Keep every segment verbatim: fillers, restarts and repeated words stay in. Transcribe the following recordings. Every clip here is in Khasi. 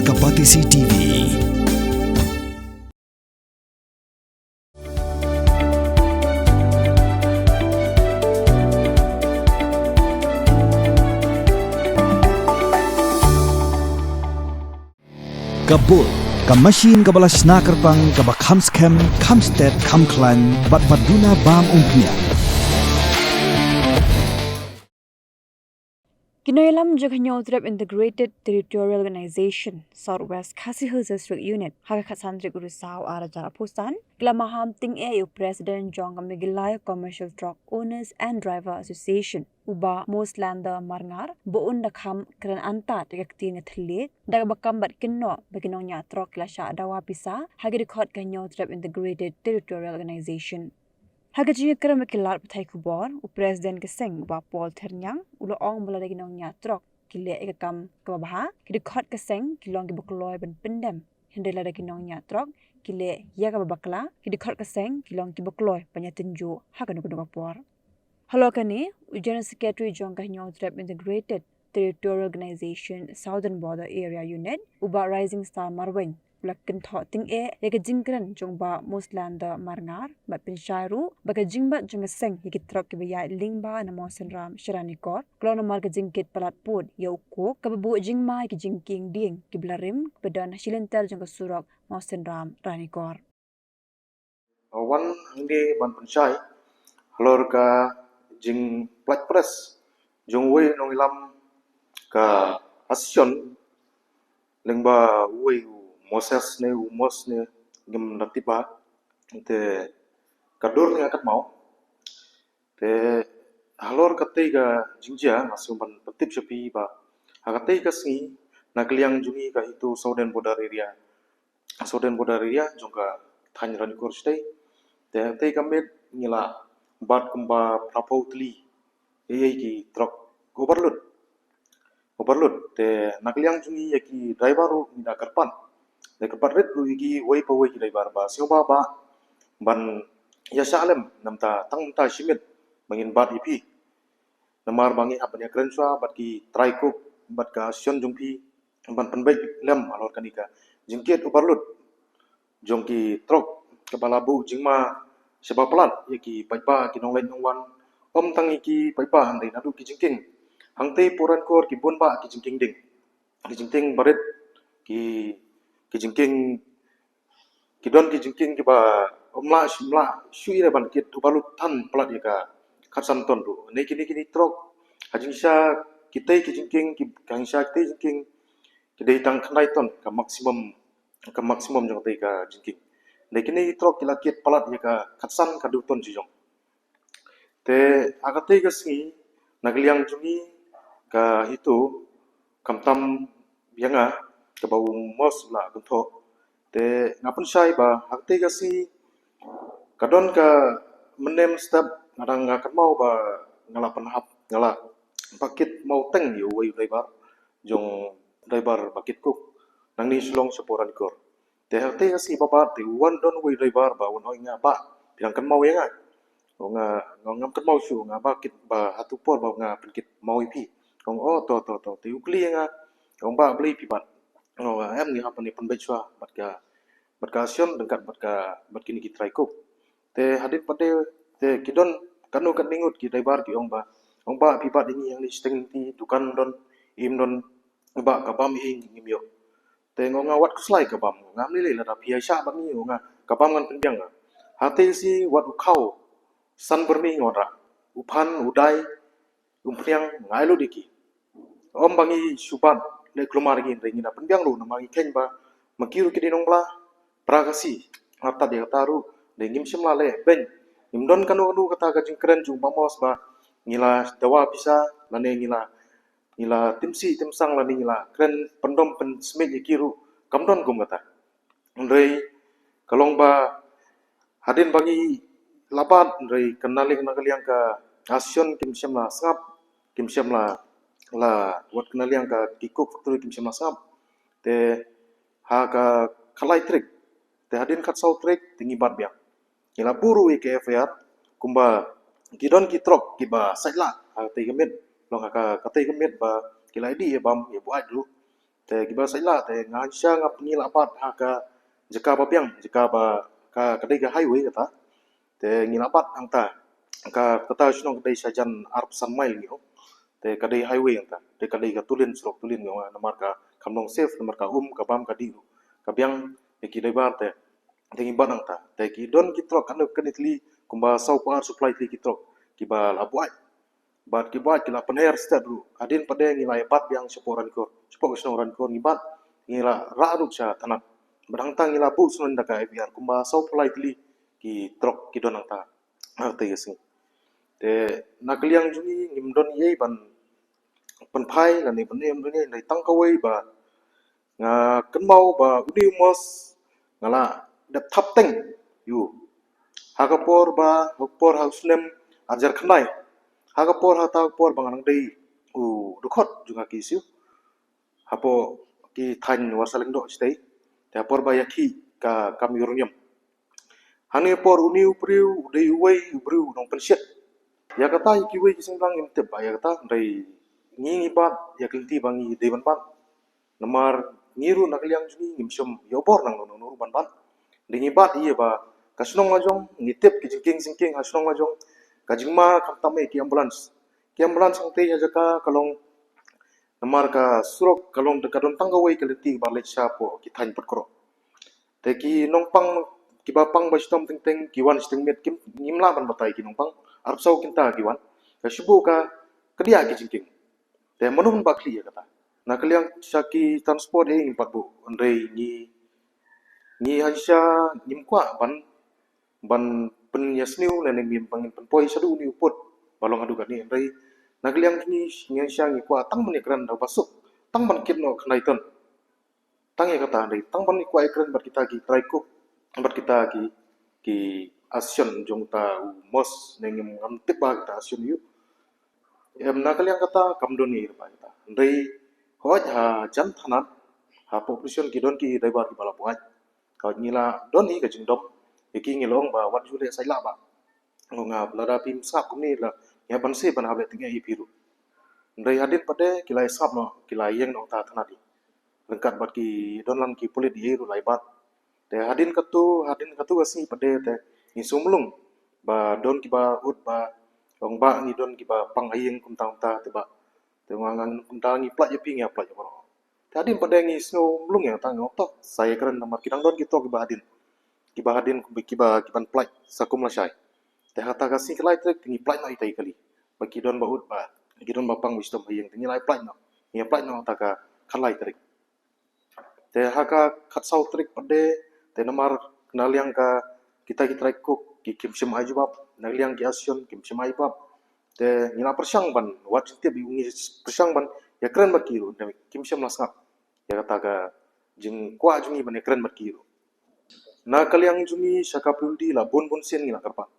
Ka Batesi T V. Ka Bull, ka machine kaba la shna kyrpang, kaba kham skhem, kham stet, kham khlaiñ, bad ba duna bam umphniang. Ki nongïalam jong ka Hynñiewtrep Integrated Territorial Organization, South West Khasi Hills District Unit, ha ka khatsan tarik u Risaw arhajar arphew san, ki la maham tyngeh ïa u President jong ka Meghalaya Commercial Truck Owners and Driver Association, u Bah Moslander Marngar, ba un da kham kren antad ïa ka ktien ka thylliej, da kaba kam bad kynnoh ba ki nongñiah trok ki la shah dawa pisa ha ki dkhot ka Hynñiewtrep Integrated Territorial Organization. Ha ka jingïakren bad ki lad pathai khubor, u President ka seng, u Bah Paul Thyrniang, u la ong ba lada ki nongñiah trok ki leh ïa ka kam kaba bha, ki dkhot ka seng ki long kiba kloi ban pyndem. Hynrei lada ki nongñiah trok ki leh ïa kaba bakla, ki dkhot ka seng ki long kiba kloi ban ïatynjuh ha kano kano ka por. Halor kane, u General Secretary jong ka Hynñiewtrep Integrated Territorial Organization Southern Border Area Unit, u Bah Rising Star Marwein, u la kynthoh tyngeh ïa ka jingkren jong u Bah Moslander Marngar, bad pynshai ruh ba ka jingbat jong ka seng ïa ki trok kiba ïaid lyngba na Mawsynram sha Ranikor ka long namar ka jingkit palat pud ïa u coke, kaba buh jingma ïa ki jingkieng dieng kiba la rim, kiba don ha shilynter jong ka surok Mawsynram Ranikor. Wan hangne ban pynshai halor ka jingpynlait press jong uwei u nongïalam ka association lyngba uwei u Moses ne u Mos ne, ngim da tip ba, te ka dur ne ka katmaw. Te halor katei ka jingjia nga sngew ban pyntip sha phi ba ha katei ka sngi na ka liang jong ngi ka HITO Southern Border Area, Southern Border Area jong ka thaiñ Ranikor shatei. Te katei ka miet ngi la bat kumba phraphew tylli ïa ki trok overload. Overload. Te na ka liang jong ngi ïa ki driver ruh ngi da kyrpad, da kyrpad rit ruh ïa ki wei pa wei ki driver ba sngewbha ba ban ïa shah lem namar tang mynta shi miet ba ngin bat ïa phi. Namar ba ngi hap ban ïakren shuwa bad ki trai coke bad ka association jong phi ban pynbeit lem halor kane ka jingkit overload jong ki trok kaba la buh jingma shaba palat ïa ki paidbah, ki nongleit nongwan, ym tang ïa ki paidbah hynrei naduh ki jingkieng. Hangtei pyrshah kor ki bun bah ki jingkieng dieng, ki jingkieng barit, ki, ki jingkieng, ki don ki jingkieng kiba ym lah, ym lah shuh ïa ban kit overload than palat ïa ka khatsan ton ruh. Ne kine, kine trok ha jingshisha kitei ki jingkieng, ki, ha jingshisha kitei jingkieng ki dei tang khyndai ton ka maximum, ka maximum jong katei ka jingkieng. Ne kine ki trok ki la kit palat ïa ka khatsan ka dei ton shi jong. Te ha katei ka sngi na ka liang jong ngi ka HITO, khamtam ïa nga kaba u Mos la kynthoh. Te nga pynshai ba ha katei ka sngi ka don ka mynne mynstep nga dang, nga kynmaw ba nga la pynhap, nga la ba kit maw teng ïa uwei u driver jong, driver ba kit coke nangne Shillong sha Ranikor. Te ha katei ka sngi ba bat te u wan, don uwei u driver ba u ong ïa nga, "Bah, phi dang kynmaw ïa nga?" Nga ong, "Nga, ngam kynmaw shuh." Nga ong, "Bah, kit ba hato por ba nga pynkit maw ïa phi?" Nga ong, "Oh, to, to, to." Te u kylli ïa nga, u ong, "Bah, balei phi bat?" Nga ong, "Em, ngi hap ban pynbeit shuwa bad ka, bad ka association ryngkat bad ka, bad kine ki trai coke." Te hadien pat de te ki don katno katne ngut ki driver ki ong ba, ong, "Bah, phi bat ïa ngi hangne shiteng lynti, dukan don, im don, bah, ka bam hi ngim ïoh." Te nga ong, "Nga wat khuslai ka bam." Nga ong, "Ngam lei lei, lada phi ïa shah bad ngi," nga ong, "ka bam ngan pynbiang." Nga, ha katei sngi wat u khaw san byrni nga ong, u phan, u dai, umphniang, nga ai lut ïa ki. Ym ba ngi shu bat leh kulmar ïa ki, hynrei ngi da pynbiang ruh namar ngi kheiñ ba ma ki ruh ki dei nongbla, para Khasi. Artat ïa kata ruh de ngim shym la leh beiñ. Ngim don kano kano kata ka jingkren jong u Bah Mos ba ngi la dawa pisa lane ngi la, ngi la timsi timsang lane ngi la kren pyndom pynsmit ïa ki ruh, kam don kum kata. Hynrei ka long ba hadien ba ngi la bat, hynrei ka na liang, na ka liang ka association kim shym la sngap, kim shym la, la wat ka na liang ka ki coke factory kim shym la sngap. Te ha ka khatlai tarik, te hadien khatsaw tarik te ngi bat biang. Ngi la buh ruh ïa ka F I R kumba ki don ki trok kiba sait lah ha katei ka miet, long ha ka, katei ka miet ba ki la ïa dih ïa bam ïa buaid ruh. Te kiba sait lah te nga sha nga ngi la bat ha ka jaka ba biang, jaka ba ka, ka dei ka highway kata. Te ngi la bat hangta. Ka, kata shnong ka dei shajan arphew san mile ngi ong. Te ka dei highway hangta. Te ka dei ka tulin, surok tulin ngi ong, namar ka kam long safe, namar ka um, ka bam, ka dih ruh. Ka biang ïa ki dei bar te. Te ngi bat hangta. Te ki don ki trok kane kane tylli kumba saw phew ar saw phew lai tylli ki trok kiba la buaid. Bad ki buaid ki la pynher stet ruh. Hadien pat de ngi la ïa bat biang shapoh Rankor. Shapoh ka shnong Rankor ngi bat, ngi la rah ruh sha thanat. Bad hangta ngi la buh sngewbha da ka F I R kumba saw phew lai tylli ki trok ki don hangta. Ha kata ka sngi. Te na ka liang jong ngi ngim don ei ban pynphai lane ban ïa ban ïa tang kawei ba nga kynmaw ba une u mos nga la dep thap teng ïa u. Ha ka por ba, ha ka por ha u snem ar hajar khyndai. Ha ka por ha ta ka por ba nga dang dei u dkhot jong ka K S U. Hapoh ki thaiñ Warsa Lyngdoh shatei. Te ha por ba ïakhih ka kam uranium. Hangne por une u briew u dei uwei u briew u nongpynshit. Ïa kata ïa kiwei ki seng blang ngim tip ba ïa kata, hynrei ngi ngi bat ïa ka lynti ba ngi dei ban bat. Namar ngi ruh na ka liang jong ngi ngim shym ïoh bor nangno nangno ruh ban bat. Dei ngi bat ïa ba ka shnong la jong, ngi tip ki jingkieng jingkieng ha shnong la jong. Ka jingma khamtam eh ki ambulance. Ki ambulance hangtei ha jaka ka long namar ka surok ka long ka don tang kawei ka lynti ba leit shapoh ki thaiñ Phutkroh. Te ki nongpang kiba pang ba shitom teng teng ki wan shiteng miet, kim, ngim lah ban batai ki nongpang. Arphew saw kynta ki wan. Ka shu buh ka kdiah ki jingkieng. Te mano ban bakhlieh ïa kata. Na ka liang sha ki transport eh ngim pat buh. Hynrei ngi, ngi hansha ngim kwah ban, ban pynïasniew lane ngim, ban pynpoi shaduh une u pud ba long haduh katne, hynrei na ka liang ngi, ngi hansha ngi kwah tang ban ïakren da uba suk, tang ban kit noh khyndai ton. Tang ïa kata, hynrei tang ban kwah ïakren bad kita ki trai cook, bad kita ki, ki association jong uta u mos, ne ngim, ngam tip ba kita association ïa u. Em, na ka liang kata kam don ïa ba kita. Hynrei hooid hajan thanat, ha population ki don ki driver kiba la buaid. Hooid ngi la don hi ka jingdom. Ïa ki ngi la ong ba wat ju leh sait lah ba. Nga, lada phim sngap kumne la, ngi hap ban sngap ban hap leh teng ïa phi ruh. Hynrei hadien pat de ki la ïa sngap noh, ki la ïeng noh ta thanat hi. Ryngkat bad ki don lang ki pulit ïa ruh lai bat. Te hadien katu, hadien katu ka sngi pat de te ngi sngewmlung ba don kiba ud ba ong ba ngi don kiba pang ha ïing kumta kumta te ba. Te nga, nga kumta ngi pynlait ïa phi, ngi pynlait ïa baroh. Te hadien pat de ngi sngewmlung ïa kata, ngi ong to sa ïakren namar ki dang don ki trok kiba hadien. Kiba hadien kiba, kiba, kiban pynlait sa kum lashai. Te ha kata ka sngi khatlai tarik te ngi pynlait noh ïa ita i kali. Ba ki don ba ud ba, ki don ba pang ba shitom ha ïing te ngi la pynlait noh. Ngi pynlait noh ha kata ka khatlai tarik. Te ha ka khatsaw tarik pat de, te namar na liang ka kita ki trai cook ki, kim shym ai jubab, na liang ki association kim shym ai jubab. Te ngi la pyrshang ban wad jingtip ïa u, ngi pyrshang ban ïakren bad ki ruh, te kim shym la sngap ïa kata ka jingkwah jong ngi ban ïakren bad ki ruh. Na ka liang jong ngi sha ka P W D la bun bun sien ngi la kyrpad.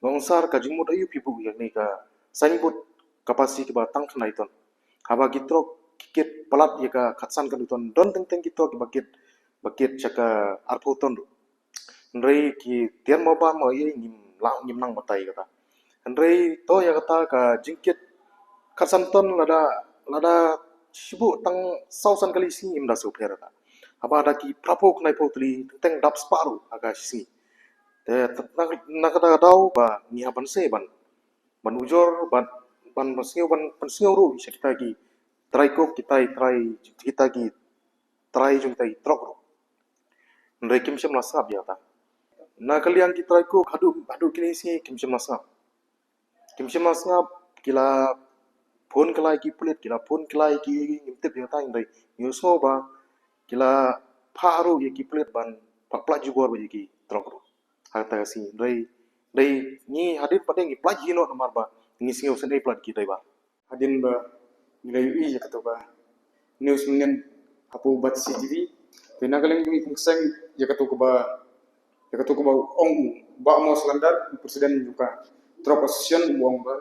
Nga ong sir, ka jingmut aïu phi buh ïa kane ka signboard kapasi kaba tang khyndai ton. Haba ki trok ki kit palat ïa ka khatsan khyndai ton, don teng teng ki trok kiba kit, ba kit sha ka arphew ton ruh. Hynrei ki tiar mo ba mo ïa ngim lah, ngim nang batai kata. Hynrei to ïa kata ka jingkit khatsan ton lada, lada shu buh tang saw san kali shi sngi ym da sngewpher kata. Haba da ki phraphew khyndai phew tylli teng teng dap spah ruh ha ka shi sngi. Te na, na kata ka daw ba ngi hap ban sngewbha ban, ban ujor, ban, ban, ban sngew, ban, ban sngew ruh sha kita ki trai cook, kita i trai, kita ki trai jong kita ki trok ruh. Hynrei kim shym la sngap ïa kata. Na ka liang ki trai cook haduh, haduh kine sngi kim shym la sngap. Kim shym la sngap, ki la phone kylla ïa ki pulit, ki la phone kylla ïa ki, ngim tip ïa kata, hynrei ngi sngew ba ki la phah ruh ïa ki pulit ban pynlait jubor bad ïa ki trok ruh. Ha kata ka sngi, hynrei, hynrei ngi hadien pat de ngi pynlait hi noh namar ba ngi sngew sngewsih pynlait ki driver. Hadien ba ngi la ïohi ïa kato ka news mynnin hapoh Batesi T V. Te na ka liang jong ngi kum ka seng ïa kato kaba, ïa kato kaba ong u Bah Mos Lyngdoh, president jong ka Truck Association, u ong ba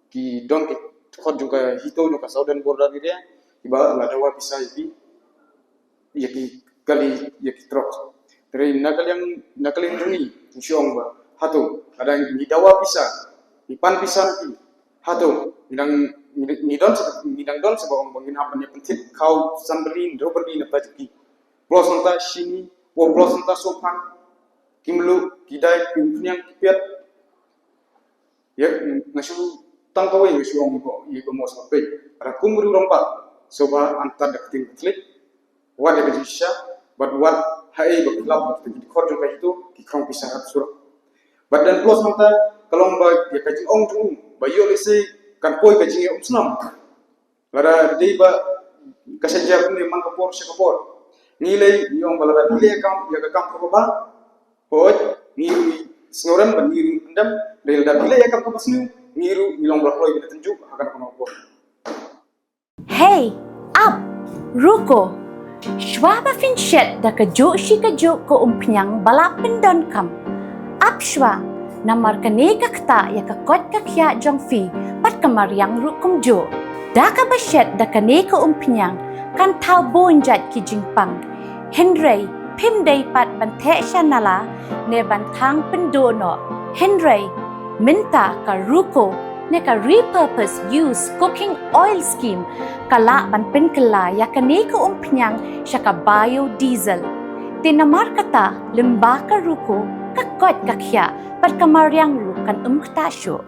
ki don ki khot jong ka HITO jong ka Southern Border Area kiba la dawa pisa ïa ki, ïa ki kali, ïa ki truck. Te na ka liang, na ka liang jong ngi u shu ong ba hato lada ngi dawa pisa, ngi pan pisa na ki Hato ngi dang, ngi dang don, ngi dang don sa ba ong ba ngin hap ban ïa pynthit khaw san bali, hynriew bali na pajki. Plus nangta shini, o plus nangta sophan, ki mluh, ki dai, ki umphniang, ki piat. Ïa, nga shu tang kawei nga shu ong ïa ba mo sa peit. Ra kum riewrangbah, sngewbha an tad da ka ktien Catholic. Wat ïa ka jingshisha, bad wat haei ba ki lap ba ki khot jong ka ito, ki khong ki sharad surok. Bad dan plus nangta, ka long ba ïa ka jingong jong u, ba ïoh lehse kan poi ka jingïa um snam. Lada dei ba ka sha jia kumne man ka por sha ka por. Ngi lei ngi ong ba lada phi leh ïa ka kam, ïa ka kam kaba bha. Hooid, ngi ruh ngi sngewrem bad ngi ruh ngi pyndem. Dei lada phi leh ïa ka kam kaba sniew, ngi ruh ngi long ba la kloi ba la tynjuh ha kano kano ka por. Hei, ap, ruko. Shuwa ba phin shet da kajuh shi kajuh ka umphniang ba la pyndonkam, ap shuwa, namar kane ka ktah ïa ka koit ka khiah jong phi bad ka mariang ruh kumjuh. Da kaba shet da kane ka umphniang kan thaw bun jait ki jingpang. Hynrei phim dei pat ban theh sha nala ne ban thang pynduh noh. Hynrei mynta ka ruko ne ka repurpose use cooking oil scheme ka lah ban pynkylla ïa kane ka umphniang sha ka biodiesel. Te namar kata, lyngba ka ruko, ka koit ka khiah bad ka mariang ruh kan ym ktah shuh.